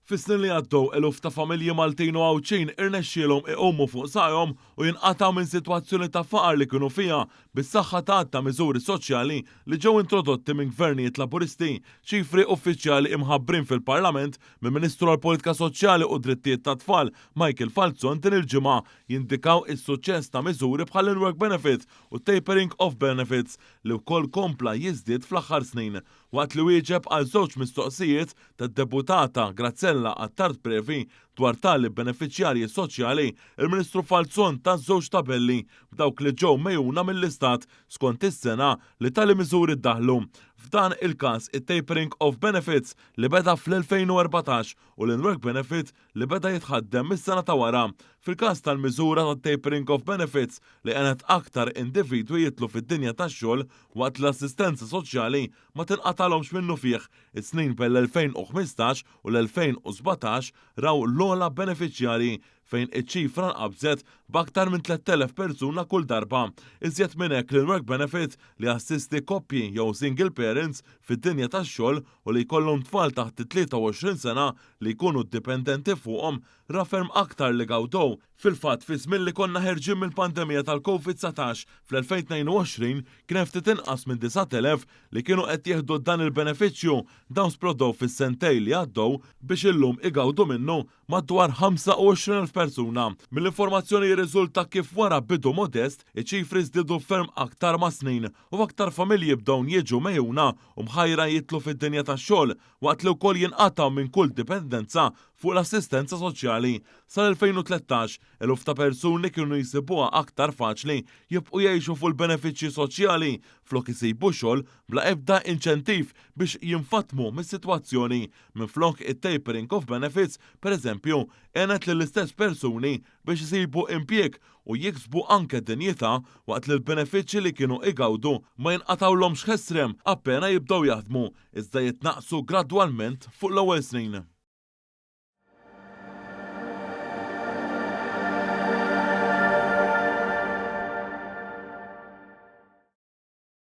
Fis-snin li għaddew, eluf ta' familji Maltin u Għawdxin irnexxielhom iqumu fuq saqajhom u jinqatgħu minn sitwazzjoni ta' faqar li kienu fiha bis-saħħa ta' għadd ta' miżuri soċjali li ġew introdotti minn gvernijiet Laburisti. Ċifri uffiċjali imħabbrin fil-Parlament mill-Ministru għall-Politika Soċjali u d-Drittijiet tat-Tfal Michael Falzon din il-ġimgħa jindikaw is-suċċess ta' miżuri bħall-in-work benefit u t-tapering of benefits li wkoll kompla jiżdied fl-aħħar snin. Waqt li wieġeb għal żewġ mistoqsijiet tad-Deputata Graziella Attard Previ dwar tali benefiċjarji soċjali, il-Ministru Falzon ta żewġ tabelli b'dawk li ġew megħjuna mill-Istat skont is-sena li tali miżuri ddaħħlu. F'dan il-każ, it-tapering of benefits li beda fl-2014 u l-in-work benefit li beda jitħaddem mis-sena ta' wara. Fil-każ tal-miżura tat-tapering of benefits li għenet aktar individwi jidħlu fid-dinja tax-xogħol waqt li l-assistenza soċjali ma tinqatalhomx minnufih, is-snin bejn l-2015 u l-2017 raw l-ogħla benefiċjarji fejn iċ-ċifra nqabżet b'aktar minn 3,000 persuna kull darba. Iżjed minn hekk, l-in-work benefit li jassisti koppji jew single parents fid-dinja tax-xogħol u li jkollhom tfal taħt it-23 sena li jkunu dipendenti fuqhom ra ferm aktar li gawdew. Fil-fatt, fi żmien li konna ħerġin mill-pandemija tal-Covid-19 fl-2022 kien hemm ftit inqas minn 9,000 li kienu qed jieħdu dan il-benefiċċju, dawn splodew fis-sentejn li għaddew biex illum igawdu minnu madwar 25,000 persuna. Mill-informazzjoni jirriżulta kif wara bidu modest, iċ-ċifri żdiedu ferm aktar mas-snin u aktar familji bdew jiġu megħjuna u mħajra jidħlu fid-dinja tax-xogħol waqt li wkoll jinqatgħu minn kull dipendenza fuq l-assistenza soċjali. Sal-2013, eluf ta' persuni kienu jsibuha aktar faċli jibqgħu jgħixu fuq il-benefiċċji soċjali flok isibu xogħol bla ebda inċentiv biex jinfatmu mis-sitwazzjoni. Minflok, it-tapering of benefits, pereżempju, għenet lill-istess persuni biex isibu impjieg u jiksbu anke dinjità waqt li l-benefiċċji li kienu igawdu ma jinqatgħulhomx ħesrem appena jibdew jaħdmu, iżda jitnaqqsu gradwalment fuq l-ewwel snin.